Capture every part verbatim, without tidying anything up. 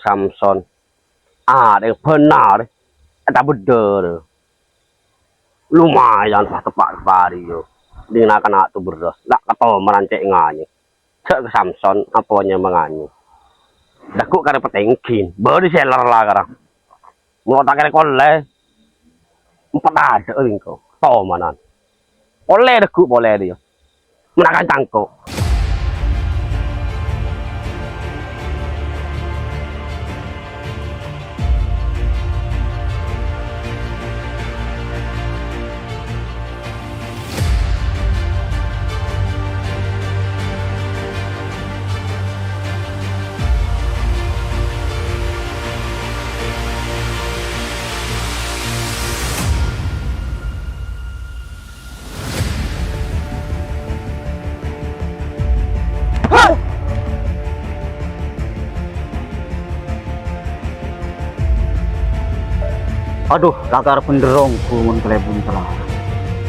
Samson. Arè bhânar, ètabendhâr. Lumayan, pas teppa' ka parè, yo. Ding na'-kana' tu berrâs, la katomanan cè' nganyè. Jhâ' ka Samson, apa nyè manganyè. Dagu karè patèngghin, bâri' seller la karang. Molo ta' kèra ollè, empat ada engko', katomanan. Ollè dagu polè rèya. Menakan cangko'. Adhu, lakar bhendher ongghu mon kalèbun sala.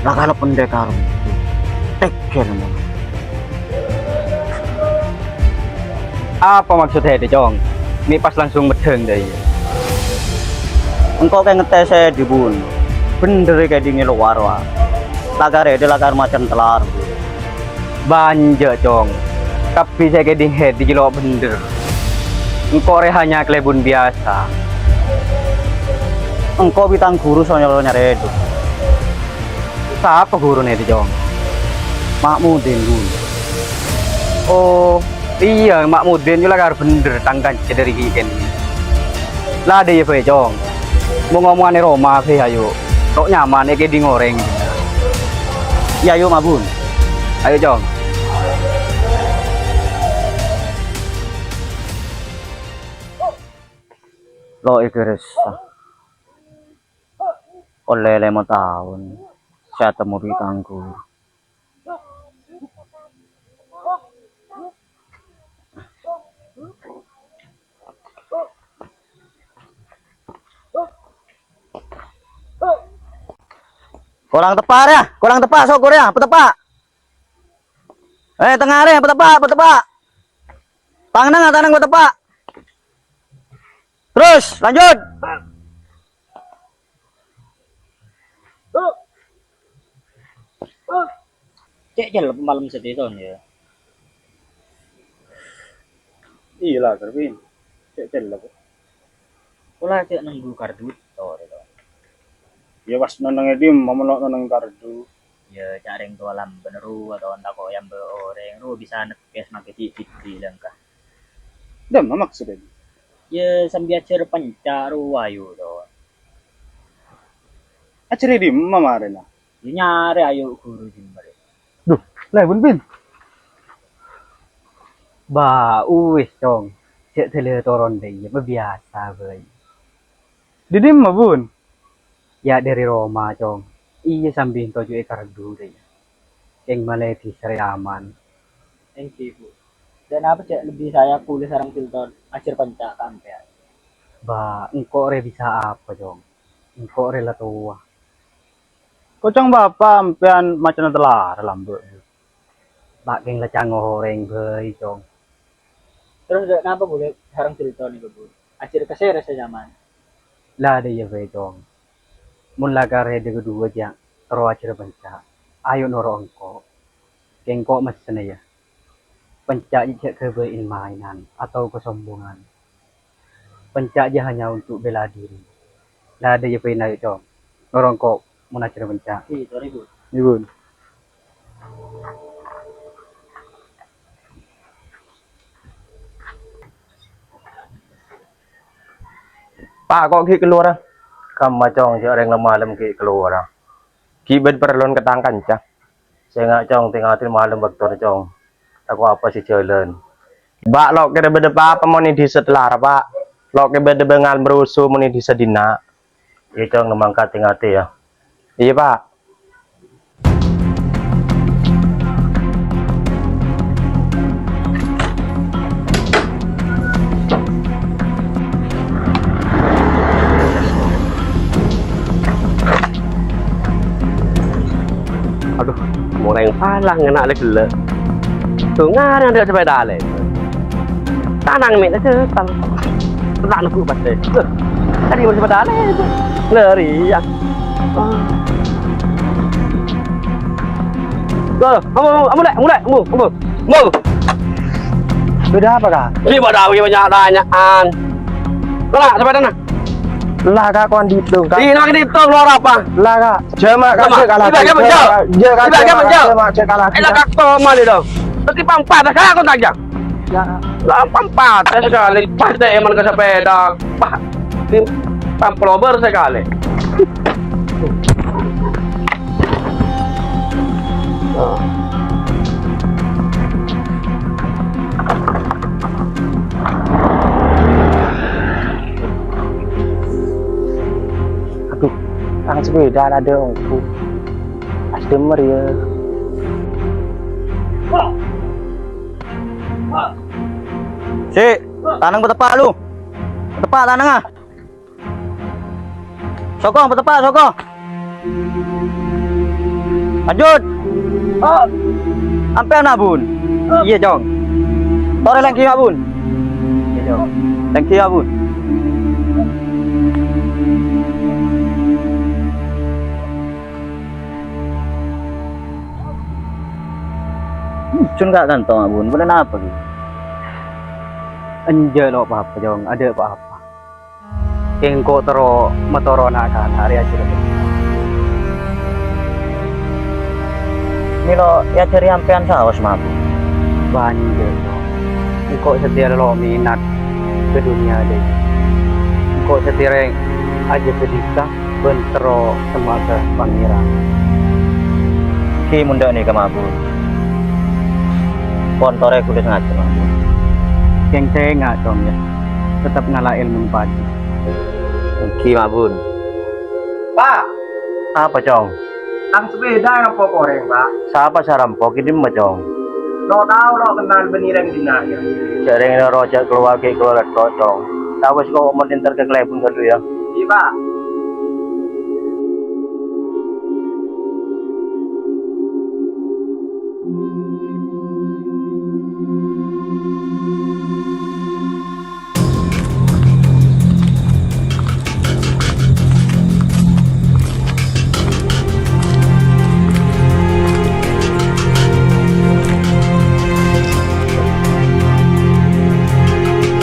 Lakar pendekar. Tegghel mon. Apa maksod Hedi, Cong? Mè' pas langsung meddhâng, dâ' iyâ. Engko' kèng ngettès Hedi, Bun. Bhendher è kèdingngè lowar, wa. Lakar Hedi lakar macan tellar, Bun. Bânjâ', Cong. Kabbhi sè èkèding Hedi ghi' lo' bhendher. Engko' rè hanya kalèbun biyasa. Engko' bi' tang ghuru so nyoro nyarè Hedi. Sapa ghuruna Hedi, Cong? Ma'mudin, Bun. Oh, iyâ, Ma'mudin, yu lakar bhendher tang kanca dâri ghi' kènè'. La dâ' iyâ bhâi, Cong. Mon ngomongan è roma bhâi, ayo. Lo' nyaman èkèding orèng. Iyâ, ayo, Ma'bun. Ayo, Cong. Lo' èkarassa. Ollè lèma taon sè atemmo bi' tang ghuru. Korang teppa' rèya, korang teppa', sokor rèya, pateppa'. Eh, tengnga rè, pateppa', pateppa'. Tang neng, tang neng, pateppa'. Terus, lanjut. Cè' cellep malem sadhison, yâ. Iyâ la, Karbin. Cè' cellep. Pola cè' nèngghu kardhu, torè, to. Yâ, pas nèngneng è dimma, mon lo' nèngneng kardhu. Yâ, ca' rèng towa lambâna rowa, to, tako' èambâ' orèng, rowa bisa nekkès makè cè' bidhi langka. Dimma maksodda? Yâ, sambi ajhâr panca' rowa, yu, to. Ajhâr è dimma marèna? Yâ, nyarè ayo ghuru jembâr. Duh, lèbun, Bin. Ba, uwis, Cong. Cè' dâlâ toron dâ' iyâ, biyasa bhâi. Dâri dimma, Bun? Yâ, dâri roma, Cong. Iyâ, sambi toju' è kardhu dâ' iyâ. Kèng malè dhisarè aman. Èngghi, Bu. Dâ' napa cè' lebbi saè polè sareng Silton ajhâr panca' ka sampèyan? Ba, engko' rè bisa apa, Cong? Engko' rè la towa. Kocong bapa' sampèyan macanna tellar lambâ'. Ta' kèng la cango orèng bhâi, Cong. Terros dâ' napa polè sareng Silton nèko, Bu? Ajhâr ka sèra sè nyaman? La dâ' iyâ bhâi, Cong. Mon lakar è dâ' kaduwâ jhâ' terro ajhâr panca', ayo noro' engko'. Kèng engko' messena, yâ. Panca' jhâ' ghâbây in-maènan atau kasombongan. Panca' jhâ' hanya untuk bela diri. La dâ' iyâ bhâi, ayo, Cong. Noro' engko' mon ajhâr panca'. Iyâ, sorry, Bu. Iyâ, Bun. Pa', ko' ghi' kalowara? Kamma, Cong, jhâ' rèng la malem ghi' kalowara. Ghi' bâdâ parlona ka tang kanca. Sènga', Cong, tè-ngatè malem bâktona, Cong. Tako' apa sè jhâlân. Ba', lo' kèra bâdâ pa-apa mon è dissa' tellara, Pa'. Lo' kèra bâdâ bângal marusu mon è dissa' dinna'. Iyâ, Cong, la mangkat tè-ngatè, yâ. Iyâ, Pa'. Adhu, morèng palang ngèna' lè ghellâ'. Dhungarè andhâ' sepèda lè. Tanang mè' la jhâtang. Tenang, Bu, pasti. Loh, tadi masih pada aneh itu. Lari, ya. Ah. Loh, ambu, ambu, ambu, Lè', ambu, Lè', ambu, ambu. Ambu. Bâdâ apa, Kak? Ini pada lagi banyak tanyaan. Kena, sampai sana. Lah, Kak, kok dihitung, Kak? Di, nak dihitung, keluar apa? Lah, Kak. Jama, Kak, Jama. Jek kalah. Ibarat Jek, kamu jauh. Jek, Kak, Ibarat Jek, kamu Kak, jauh. Jek, Kak, Jek, kalah. Eh, lah, Kak, kok malu dong? Berarti pampat, Kak, aku tanya. Ya. Lah, pampat, ya, sekali. Pas deh, emang ke sepeda. Wah, ini pampelober sekali. Aduh, tang sepeda ada ongku. Pas denger ya. Si, tanang pateppa' lu. Pateppa' tanang, ah. Soko, pateppa', soko. Lanjut. Oh. Ampèyan, Mak Bun. Oh. Iyâ, Cong. Torè lèngghi, Mak Bun. Iyâ, Cong. Lèngghi, Mak Bun. Hmm, jun ka' kanto, Mak Bun. Bâdâ napa, ghi? Enjâ' lo' pa-apa, Cong. Adâ' pa-apa. Engko' terro matoro' na'-kana' rè ajhâr. Mèlo èajhâri ampèyan saos, Mak Bun. Bânjâ, Cong. Engko' satèya lo' mènat ka dhunnya dhâggi'. Engko' satèya rèng ajâgâ dhika bân terro semmaga Pangèran. Ghi mon dâ' nèka, Mak Bun. Pon torè ghulâ sangajâ, Mak Bun. Kèng sènga', Cong, yâ. Tetep ngala' èlmona pajhât. Èngghi, Mak Bun. Pa'! Apa, Cong? Tang sepeda èrampok orèng, Pa'. Sapa sè rampok? È dimma, Cong? Lo' tao, lo' kennal bânnè rèng dinna', yâ. Jhâ' rèng noro' jhâ' kalowar ghi' kalowar ètto, Cong. Tao wis kok mon èntar ka kalèbun ghâllu, yâ. Iyâ, Pa'.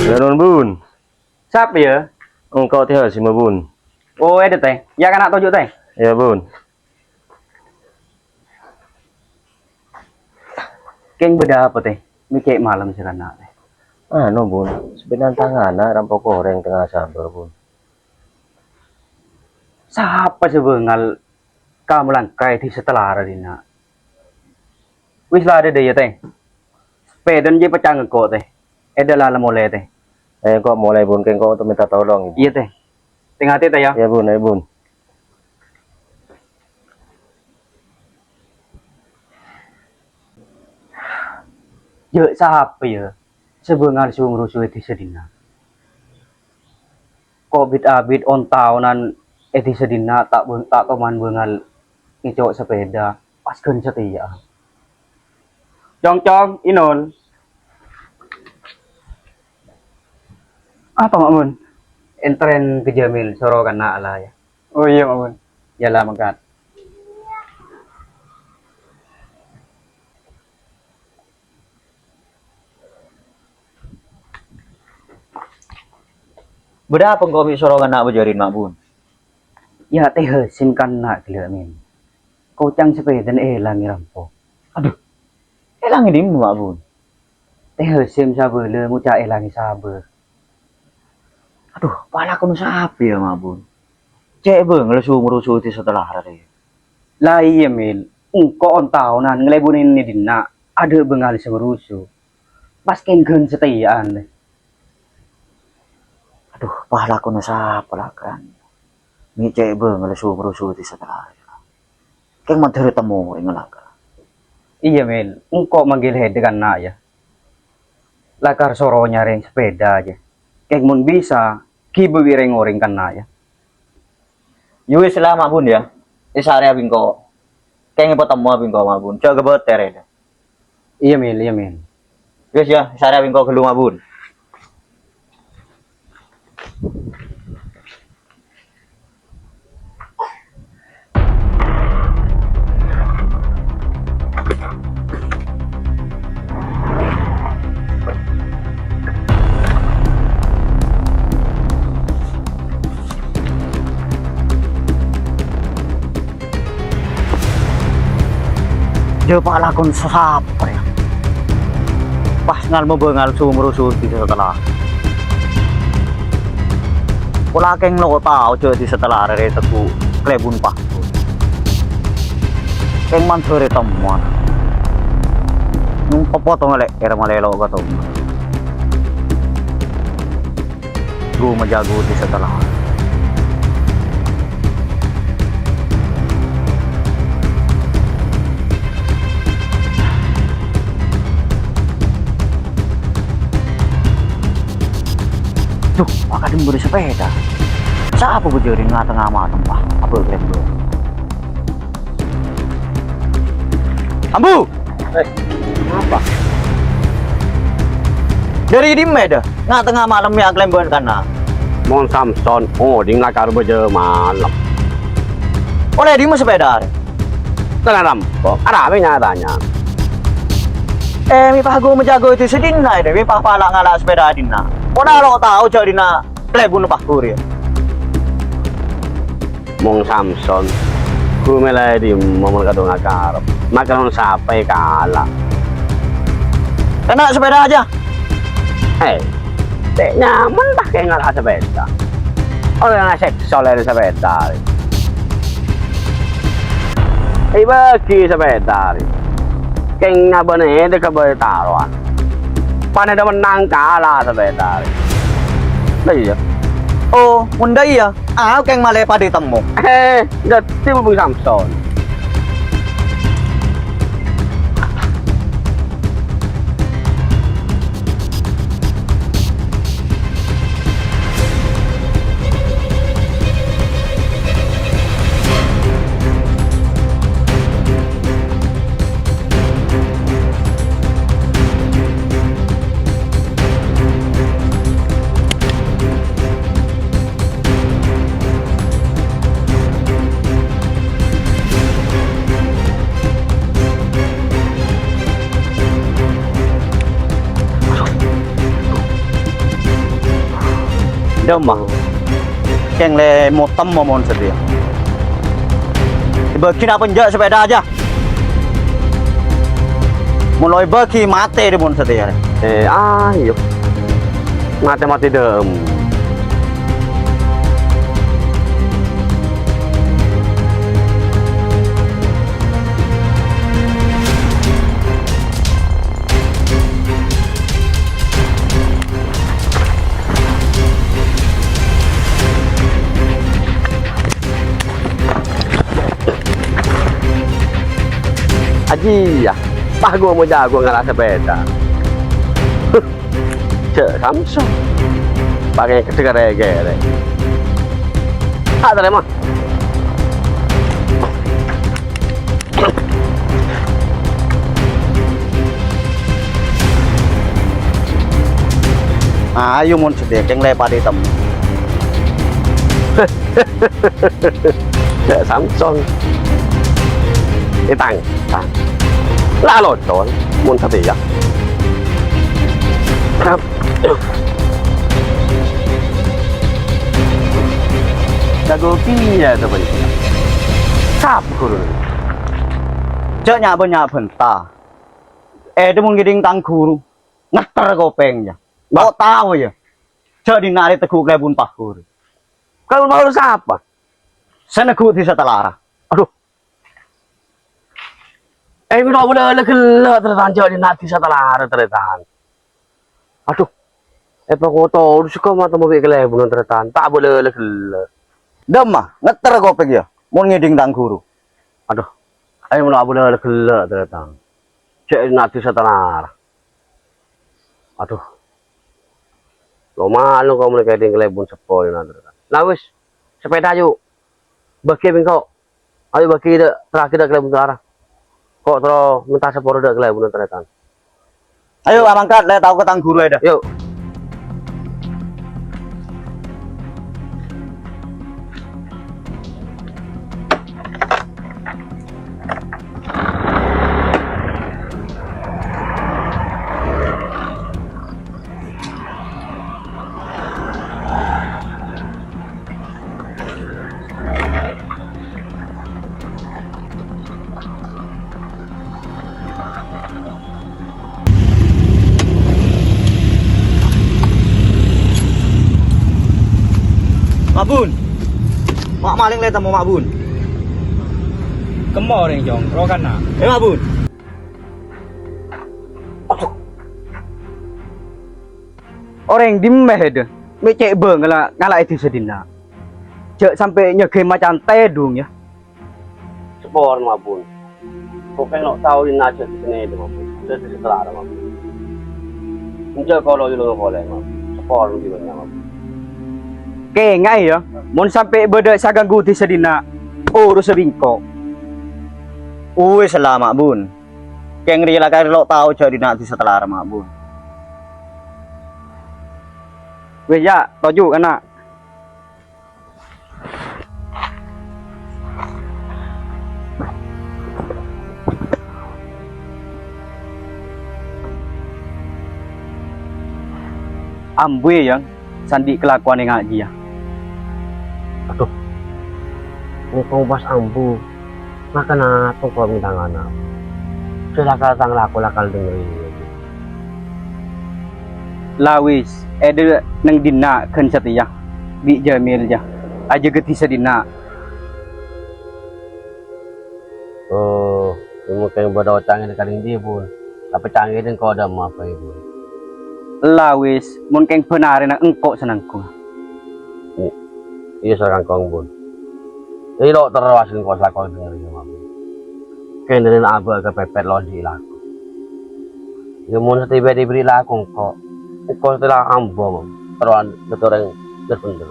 Lanon, Bun. Sapa, yâ? Engko' Tè Hasyim, Bun. Oh, èdhâ, Tè. Yâ, kana' toju', Tè. Iyâ, Bun. Kèng bâdâ apa, Tè? Mè' cè' malem sè kana', Tè. Anu, Bun, sabbhân tangana rampok orèng tengnga sabâ, Bun. Sapa sè bângal ka malangka è dhisa Telara dinna'? Wis la adâ', yâ, Tè. Sepedana jiyâ pècang engko', Tè. È dâlâna molè, Tè. Eh, engko' molè, Bun. Kèng engko' untuk minta tolong, Bun. Iyâ, Tè. Tè-ngatè, Tè, yâ. Iyâ, Bun. Ayo, Bun. Jhâ' sapa, yâ, sè bângal su-ngrusu è dhisa dinna'? Ko' bit-abit on-taonan è dhisa dinna' ta' bân-, ta' toman bângal ngèco' sepeda, pas ghân satèya. Cong, Cong, Inul. Apa, Mak Mun? Èntarèn ka Jamil, soro kana' la, yâ. Oh, iyâ, Mak Mun. Yâ la, mangkat. Bâdâ apa engko' mè' soro kana' bâjârin, Mak Bun? Yâ, Tè Hasyim kana' ghellâ', Min. Kocang sapèdana èlang èrampok. Adhu, èlang è dimma, Mak Bun? Tè Hasyim sabâlâ ngoca' èlang è sabâ. Adhu, palakona sapa, yâ, Mak Bun? Cè' bângalla su-ngrusu dhisa Telara rèya. La iyâ, Min. Engko' on-taonan ngalèbunè è dinna', adâ' bângal sè ngrusu. Pas kèng ghân satèya'an. Adhu, palakona sapa la kan? Mè' cè' bângalla su-ngrusu dhisa Telara. Kèng mandhâr temmo rèng la kan. Iyâ, Min. Engko' manggil hèdâ kana', yâ. Lakar soro nyarè sapèda, yâ. Kèng mon bisa, ghibâ bi' rèng-orèng kana', yâ. Yâ wis la, Mak Bun, yâ. Èsarèya bi' engko'. Kèng èpatemmo bi' engko', Mak Bun. Jhâ' ghâbâtèr, yâ. Iyâ, Min, iyâ, Min. Wis, yâ, èsarèya bi' engko' ghâllu, Mak Bun. Jhâ' pa' lakon sapa, yâ? Pas ngal-mobângal su-merusu dissa' Tala. Pola kèng lo' tao jhâ' dissa' Tala rèya tegghu' kalèbun paggun. Kèng mandhâr ètemmowa. Neng popo tong lè', èra malè lo' ka tong. Gu majâgâ dissa' Tala. Duh, pakadhâng bâdâ sapèda. Sapa bâjâ rèng nga-tengnga malem, Pa'? Apa kalèbun? Ambu! Eh, apa? Dâri dimma, Dâ? Nga-tengnga malem mè' akalèmbâ'ân kana'. Mon Samson, oh, dinna' karbâ jhâ' malem. Ollè dimma sapèda arè? Tengah rampok, arapa nya-tanya? Eh, mè' pas gu majâgâ dissa' dinna', Dâ, mè' pas pala' ngala' sapèda dinna'. Pona lo' tao jhâ' dinna' kalèbun paggun rèya. Mon Samson, gu mèlaè dimma mon kadhung akarep? Makanan sapa èkala'? Kèna sapèda jâ. Eh, cè' nyaman ta' kèng ngala' sapèda? Ollè ngasèksa ollè sapèda. Èbâgi sapèda rè. Kèng nyabâna èdhâ ka bâi tarowan. Panèdhâ mennang kala sapèda rè. Lah iyâ. Oh, mon dâ' iyâ, ayo kèng malè padâ ètemmo. Eh, dhâddhi mabâng Samson. Dâmma, kèng lè motem mon satèya. Èbâgi napa enjâ' sapèda jâ? Mon lo' èbâgi, matè dâ' mon satèya. Eh, ayo. Matè-matè dâ'emma. Ajiyâ, pas gu majâgâ ngala' sapèda. Huh, jhâ' Samson. Pakè ghâddhâ rè-kèrè. Ta' tarèma. Ayo mon satèya kèng lè padâ ètemmo. Jhâ' Samson. Ètang, tang. La locon, mon satèya. Jâgâ kèya to, Bân. Sapa ghuru? Jhâ' nya'-bânnya' bhânta. Èdhâ mon ngèdhing tang ghuru, ngetter kopèng, yâ. Bâh. Kok tao, yâ? Jhâ' dinna' rè tegghu' kalèbun paggun. Kalèbun paggun sapa? Sè negghu' dissa' Talara. Adhu. Eh, mènta abâlâ ghellâ', tarètan, jhâ' dinna' dissa' Talara, tarètan. Adhu. Èpakotor, sèngko' matemmo bi' kalèbun, tarètan. Ta' abâlâ ghellâ'. Dâmma, ngetter kopèng, yâ, mon ngèdhing tang ghuru. Adhu. Ayo, mènta abâlâ ghellâ', tarètan. Jhâ' dinna' dissa' Talara. Adhu. Lo' malo ko' mon ngèdhing kalèbun seppo, tarètan. Nah, wis. Sapèda, yu. Bâgi bi' engko'. Ayo bâgi dâ', terakhir dâ' kalèbun Talara. Ko' terro mènta sapora dâ' kalèbun tarètan. Ayo, amangkat, lè tao ka tang ghuru, ayo, dâ. Yu. Ma'bun. Ma' malèng la ètemmo, Ma'bun. Kemma orèng, Cong? Rowa kana'. Eh, Ma'bun. Orèng dimma, Dâ? Mè' cè' bângalla ngala' è dhisa dinna'. Jhâ' sampè' nyangghâi macan tèdung, yâ. Saporana, Ma'bun. Kok kèng lo' tao dinna' jhâ' dhisa dinna', Ma'bun. Jhâ' dhisa Telara, Ma'bun. Enjâ' kolo yolonga polè, Ma'bun. Saporana bi' bânnya', Ma'bun. Kèngaè, yâ, mon sampè' bâdâ sè aganggu dhisa dinna', urusa bi' engko'. Uwis la, Ma'bun. Kèng rèya la karè lo' tao jhâ' dinna' dhisa Telara, Ma'bun. Wis, yâ, toju' kana'. Ambu, yâ, Yang, sè andi' kalakowan è nga' jiyâ. Adhu, engko' pas ambu. Mangkana tongko' mènta ngana'. Sè lakar tang lako lakar dengngèrè. La wis, èdâ' neng dinna' ghân satèya bi' Jamil, yâ. Ajâgâ dhisa dinna'. Oh, mon kèng bâdâ oca'na ka dingding, Bun. Tapè ca'na engko' dâ' emma bhâi, Bun. La wis, mon kèng bân arèna engko' sè nanggung. I-, iyâ, sè nanggung, Bun. Iyâ, lo' terro asèng engko' salako dengngèrè, Bun. Kèng dâri abâ' ka pèpèt lo' andi' lako. Iyâ, mon satèya èbârri' lako engko', engko' satèya ambu, Bun. Terro an-, terro orèng ter-bhender.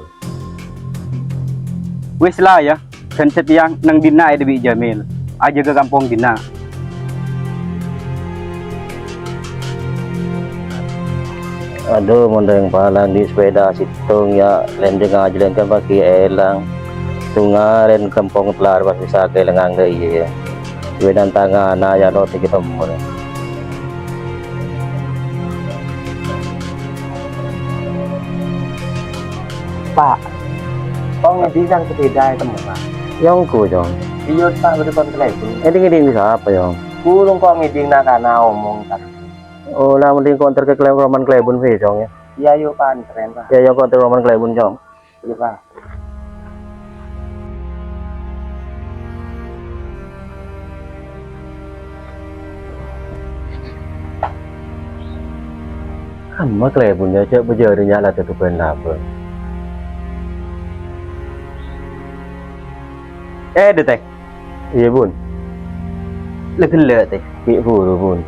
Wis la, yâ, ghân satèya neng dinna' èdâ' bi' Jamil. Ajâgâ kampong dinna'. Adhu, mon rèng palang andi' sepèda sèttong, yâ, lènjeng ajhâlân kan paghi' èlang. Tungaren kampong Telara pas bisa kèlèngan dâ' iyâ. Wènan tangana, yâ, lo' tènggi temmor. Pa', kok ngèdhing tang sepèda ètemmo, Pa'? Yâ, ongghu, Cong. Iyâ, Pa', bâdâ konter kalèbun. Ngèdhing-ngèdhing sapa, Cong? Burung kok ngèdhing na'-kana' omong, Pa'. Oh, la mending konter ka kalè-, roman kalèbun, sih, Cong, yâ? Iyâ, iyâ, Pa', anteren, Pa'. Yâ, yâ, konter roman kalèbun, Cong. Iyâ, Pa'. Kamma kalèbun, yâ, jhâ' bâjâri nyala tètobân labâng. Eh, Dè, Tè. Iyâ, Bun. La ghellâ', Tè. Ghi' buru, Bun.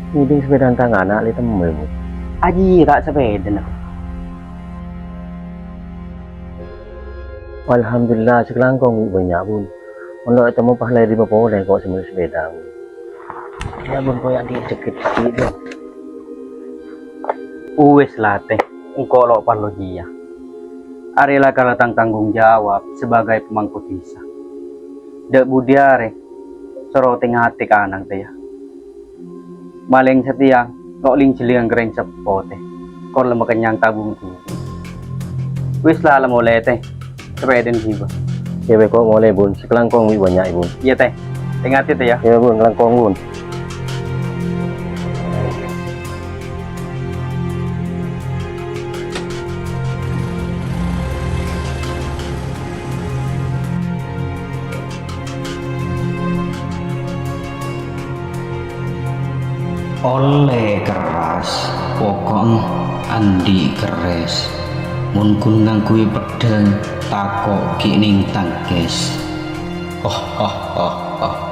Ngèdhing sepèdana tang ana' la ètemmo, Bun. Ajiyâ ta' sepèdana. Alhamdulillah, sakalangkong ghi' bânnya', Bun. Mon lo' ètemmo pas la èrèma polè ko' sè mèlè sepèda, Bun. Iyâ, Bun, koya' dhi' cekit-cekit, Bun. Uwis la, Tè. Engko' lo' parlo jiyâ. Arèya la kala tang tanggung jawab sebagai pemangku dhisa. Dâ' budi arè, soro tè-ngatè kanang, Tè, yâ. Malèng satèya, lo' ling-jhelling ka rèng seppo, Tè. Kor la makennyang tabung dhibi'. Wis la, la molè, Tè. Sepèdana ghibâ. Iyâ, bâ, ko' molè, Bun. Sakalangkong ghi' bânnya', Bun. Iyâ, Tè. Tè-ngatè, Tè, yâ. Iyâ, Bun, kalangkong, Bun. Ollè kerras, poko'en andi' kerrès. Mon ghun ngangghuy peddhâng, tako' ghi' nèng tangkès. Ho, ho, ho, ho.